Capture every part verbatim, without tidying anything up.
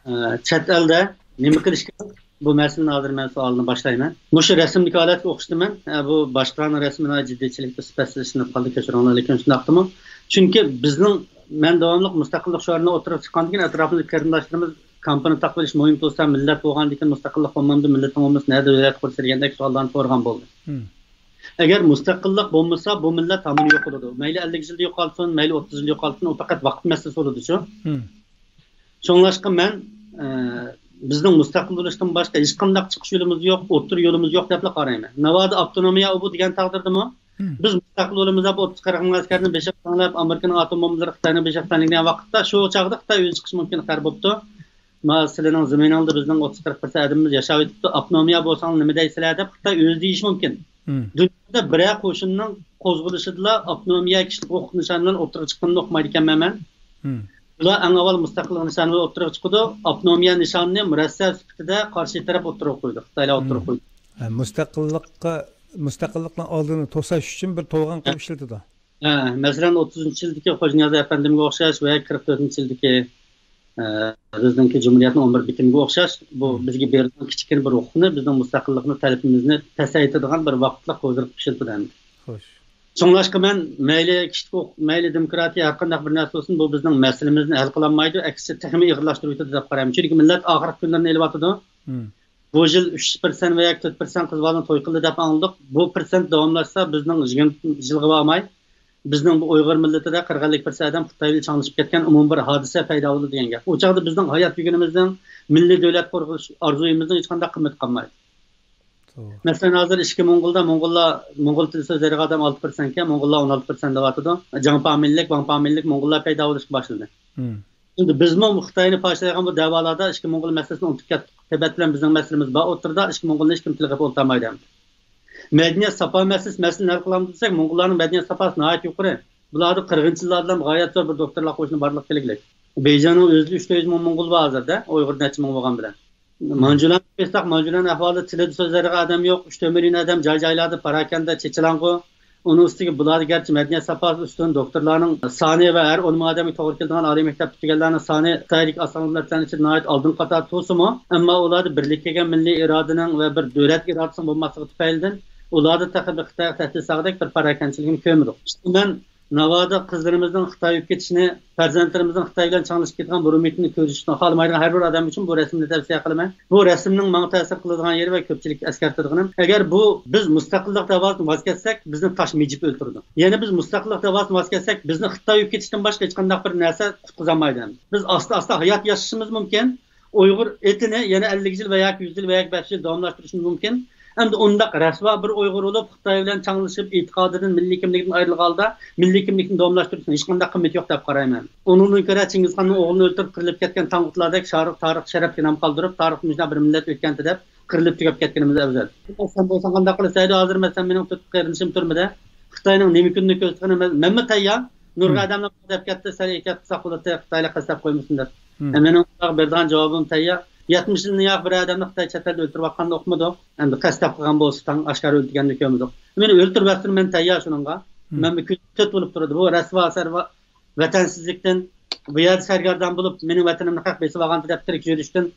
ئە، چەت ئەلدە نېمە قىلىش كېرەك؟ بۇ مەسىلىنى ھازىر مەن سوئالنى باشلايمەن. مۇشۇ رەسىمدىكى ھالەتكە ئوخشىتىمەن. ئە، بۇ باشقىلارنىڭ رەسىمى ناھايىتى جىددىيچىلىكتە سىپەتسىز ئىشلىنىپ قالدى، كەچۈرۈڭلار، لېكىن شۇنداقتىمۇ؟ چۈنكى بىزنىڭ، مەن داۋاملىق مۇستەقىللىق شوئارىنى ئوتتۇرىغا چىققاندىن كېيىن ئەتراپىمىزدىكى قېرىنداشلىرىمىز كامپىنى تاقىۋېلىش مۇھىم تۇرسا، مىللەت بولغاندىن كېيىن مۇستەقىللىق بولمامدۇ، مىللىتىڭ بولمىسا نەدە دۆلەت قۇرۇش دېگەندەك سوئاللارنى سورىغان بولدى. ئەگەر مۇستەقىللىق بولمىسا، بۇ مىللەت ھامان يوقىلىدۇ. مەيلى ئەللىك يىل يوقالسۇن، مەيلى ئوتتۇز يىل يوقالسۇن، ئۇ پەقەت ۋاقىت مەسىلىسى بولىدۇ شۇ. شۇڭلاشقا مەن، ئە، بىزنىڭ مۇستەقىل بولۇشتىن باشقا ھېچقانداق چىقىش يولىمىز يوق، ئوتتۇرا يولىمىز يوق دەپلا قارايمەن. ناۋادا ئاپتونومىيە بۇ دېگەن تەقدىردىمۇ، بىز مۇستەقىل بولىمىز دەپ ئوتتۇز قىرىق مىڭ ئەسكەرنى بېشىغا تەڭلەپ، ئامېرىكىنىڭ ئاتوم بومبىلىرى خىتاينىڭ بېشىغا تەڭلىگەن ۋاقىتتا، شۇ چاغدا خىتاي ئۆزى چىقىشى مۇمكىن، خەر بوپتۇ. ما سىلىنىڭ زېمىنىڭدا بىزنىڭ ئوتتۇز قىرىق پىرسەنت ئادىمىمىز ياشاۋېتىپتۇ، ئاپتونومىيە بولساڭلار نېمە دەيسىلەر دەپ خىتاي ئۆزى دېيىشى مۇمكىن. دۇنيادا بىرەر قوشۇننىڭ قوزغىلىشىدىلا ئاپتونومىيە كىشىلىك ھوقۇق نىشانى بىلەن ئوتتۇرىغا چىققىنىنى ئۇقمايدىكەنمەن مەن. بۇلار ئەڭ ئاۋۋال مۇستەقىللىق نىشانى بىلەن ئوتتۇرىغا چىقىدۇ، ئاپتونومىيە نىشانىنى مۇرەسسە سۈپىتىدە قارشى تەرەپ ئوتتۇرىغا قويىدۇ، خىتايلار ئوتتۇرىغا قويىدۇ. ھە، مۇستەقىللىققا، مۇستەقىللىقنىڭ ئالدىنى توساش ئۈچۈن بىر تولغان قىلىپ ئىشلىتىدۇ. ھە، مەسىلەن، ئوتتۇزىنچى يىلدىكى خوجانىياز ئەپەندىمگە ئوخشاش ۋە قىرىق تۆتىنچى يىلدىكى، ئە، بىزنىڭكى جۇمھۇرىيەتنىڭ ئون بىر بېتىمىگە ئوخشاش، بۇ بىزگە بېرىلگەن كىچىككىنە بىر ھوقۇقنى، بىزنىڭ مۇستەقىللىقنى، تەلىپىمىزنى پەسەيتىدىغان بىر ۋاقىتلىق ھوزۇرغا ئىشلىتىدۇ ئەمدى. خوش. شۇڭلاشقا مەن مەيلى كىشىلىك ھوقۇق، مەيلى دېموكراتىيە، ھەر قانداق بىر نەرسە بولسۇن، بۇ بىزنىڭ مەسىلىمىزنى ھەل قىلالمايدۇ، ئەكسىچە تېخىمۇ ئېغىرلاشتۇرۇۋېتىدۇ دەپ قارايمەن. چۈنكى مىللەت ئاخىرقى كۈنلىرىنى ئېلىۋاتىدۇ. بۇ يىل ئۈچ پىرسەنت ۋە ياكى تۆت پىرسەنت قىز بالىنىڭ توي قىلدى دەپ ئاڭلىدۇق. بۇ پىرسەنت داۋاملاشسا، بىزنىڭ يىگىرمە يىلغا بارماي، بىزنىڭ بۇ ئۇيغۇر مىللىتىدە قىرىق ئەللىك پىرسەنت ئادەم خىتاي بىلەن چاڭلىشىپ كەتكەن ئومۇمىي بىر ھادىسە پەيدا بولىدۇ دېگەن گەپ. ئۇ چاغدا بىزنىڭ ھايات بۈگۈنىمىزنىڭ، مىللىي دۆلەت قۇرۇش ئارزۇيىمىزنىڭ ھېچقانداق قىممىتى قالمايدۇ. توغرا. مەسىلەن، ھازىر ئىچكى موڭغۇلدا موڭغۇللار، موڭغۇل تىلى سۆزلەيدىغان ئادەم ئالتە پىرسەنتكەن، موڭغۇللار ئون ئالتە پىرسەنت دەۋاتىدۇ. جاڭ پامىنلىك، ۋاڭ پامىنلىك موڭغۇللار پەيدا بولۇشقا باشلىدى. مم. ئەمدى بىزمۇ خىتاينى پارچىلايدىغان بۇ دەۋالاردا ئىچكى موڭغۇل مەسىلىسىنى ئۇنتۇپ كەتتۇق. تىبەت بىلەن بىزنىڭ مەسىلىمىز بار ئوتتۇرىدا، ئىچكى موڭغۇلنى ھېچكىم تىلغا ئېلىپ ئولتۇرمايدۇ ئەمدى. مەدەنىيەت ساپا مەسىلىسى، مەسىلىنى ھەل قىلامدۇ دېسەك، موڭغۇللارنىڭ مەدەنىيەت ساپاسى ناھايىتى يۇقىرى. بۇلاردا قىرىقىنچى يىللاردىن غايەت زور بىر دوكتورلار قوشۇنى بارلىققا كەلگۈلۈك. بېيجىڭنىڭ ئۆزىدە ئۈچ يۈز مىڭ موڭغۇل بار ھازىردا، ئۇيغۇر نەچچە مىڭ بولغان بىلەن. مانجۇلارنى قىلساق، مانجۇلارنىڭ ئەھۋالى، تىلىدا سۆزلەيدىغان ئادەم يوق، ئۈچ تۆت مىليون ئادەم جاي-جايلاردا پاراكەندە، چېچىلاڭغۇ. ئۇنىڭ ئۈستىگە بۇلاردا گەرچە مەدەنىيەت ساپاسى ئۈستۈن، دوكتورلارنىڭ سانى ۋە ھەر ئون مىڭ ئادەمگە توغرا كېلىدىغان ئالىي مەكتەپ پۈتتۈرگەنلەرنىڭ سانى خىتايدىكى ئاستانىلەر بىلەن ئىچىدە ناھايىتى ئالدىنقى قاتاردا تۇرسىمۇ، ئەمما ئۇلاردا بىرلىككە كەلگەن مىللىي ئىرادىنىڭ ۋە بىر دۆلەت ئىرادىسىنىڭ بولماسلىقى تۈپەيلىدىن، ئۇلاردا تېخى بىر خىتايغا تەھدىت سالغۇدەك بىر پاراكەندىچىلىكنى كۆرمىدۇق. ئىشتە مەن ناۋادا قىزلىرىمىزنىڭ خىتاي ئۆپ كېتىشىنى، پەرزەنتلىرىمىزنىڭ خىتاي بىلەن چاڭلىشىپ كېتىدىغان بۇ ئۈمىدنى كۆرۈشنى خالىمايدىغان ھەر بىر ئادەم ئۈچۈن بۇ رەسىمنى تەۋسىيە قىلىمەن. بۇ رەسىمنىڭ ماڭا تەسىر قىلىدىغان يېرى ۋە كۆپچىلىككە ئەسكەرتىدىغىنىم، ئەگەر بۇ، بىز مۇستەقىللىق دەۋاسىدىن ۋاز كەچسەك، بىزنى تاش مىجىپ ئۆلتۈرىدۇ. يەنە بىز مۇستەقىللىق دەۋاسىدىن ۋاز كەچسەك، بىزنى خىتاي ئۆپ كېتىشتىن باشقا ھېچقانداق بىر نەرسە قۇتقۇزالمايدۇ. بىز ئاستا-ئاستا ھايات ياشىشىمىز مۇمكىن. ئۇيغۇر ئېتىنى يەنە ئەللىك يىل ۋە ياكى يۈز يىل ۋە ياكى بەش يۈز يىل داۋاملاشتۇرۇشىمىز مۇمكىن. ئەمدى ئۇنداق رەسۋا بىر ئۇيغۇر بولۇپ، خىتاي بىلەن چاڭلىشىپ، ئېتىقادىدىن، مىللىي كىملىكىدىن ئايرىلغان ھالدا، مىللىي كىملىكنى داۋاملاشتۇرۇشنىڭ ھېچقانداق قىممىتى يوق دەپ قارايمەن. ئۇنىڭدىن كۆرە چىڭگىزخاننىڭ ئوغلىنى ئۆلتۈرۈپ قىرىلىپ كەتكەن تاڭغۇتلاردەك شارىق تارىخ شەرەپكە نام قالدۇرۇپ، تارىختا مۇشۇنداق بىر مىللەت ئۆتكەنتى دەپ قىرىلىپ تۈگەپ كەتكىنىمىز ئەۋزەل. سەن بولساڭ قانداق قىلىسەن؟ ھازىر مەسىلەن، مېنىڭ تۆت قېرىندىشىم تۈرمىدە. خىتاينىڭ نېمە كۈنىنى كۆزىتىدىغىنى مەن، مەنمۇ تەييار. نۇرغۇن ئادەملەر دەپ كەتتى، سەل ئېھتىيات قىلساق بولاتتى، خىتايلار قەستلەپ قويمىسۇن دەپ. مېنىڭ ئۇلارغا بېرىدىغان جاۋابىم تەييار. يەتمىش يىلدىن ياق بىر ئادەمنى خىتاي چەت ئەلدە ئۆلتۈرۈۋاتقاننى ئۇقمىدۇق. ئەمدى قەستلەپ قىلغان بولسا تاڭ ئاشكارا ئۆلتۈرگەننى كۆرمىدۇق. مېنى ئۆلتۈرۈۋەتسۇن، مەن تەييار شۇنىڭغا. مەنمۇ كۈندە تۆت بولۇپ تۇرىدۇ. بۇ رەسۋا سەرۋا ۋەتەنسىزلىكتىن، بۇ يەردە سەرگەردان بولۇپ، مېنىڭ ۋەتىنىمنى خەق بېسىۋالغانتى دەپ تىرىك يۈرۈشتىن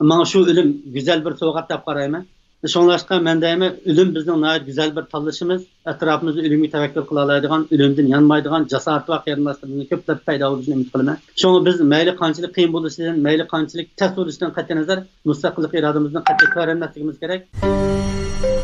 ماڭا شۇ ئۆلۈم گۈزەل بىر سوۋغات دەپ قارايمەن. شۇڭلاشقا مەن دەيمەن، ئۆلۈم بىزنىڭ ناھايىتى گۈزەل بىر تاللىشىمىز. ئەتراپىمىزدا ئۆلۈمگە تەۋەككۈل قىلالايدىغان، ئۆلۈمدىن يانمايدىغان، جاسارىتى بار قېرىنداشلىرىمىزنى كۆپلەپ پەيدا بولۇشىنى ئۈمىد قىلىمەن. شۇڭا بىز مەيلى قانچىلىك قىيىن بولۇشىدىن، مەيلى قانچىلىك تەس بولۇشىدىن قەتئىينەزەر، مۇستەقىللىق ئىرادىمىزدىن قەتئىي تۆرەنمەسلىكىمىز كېرەك.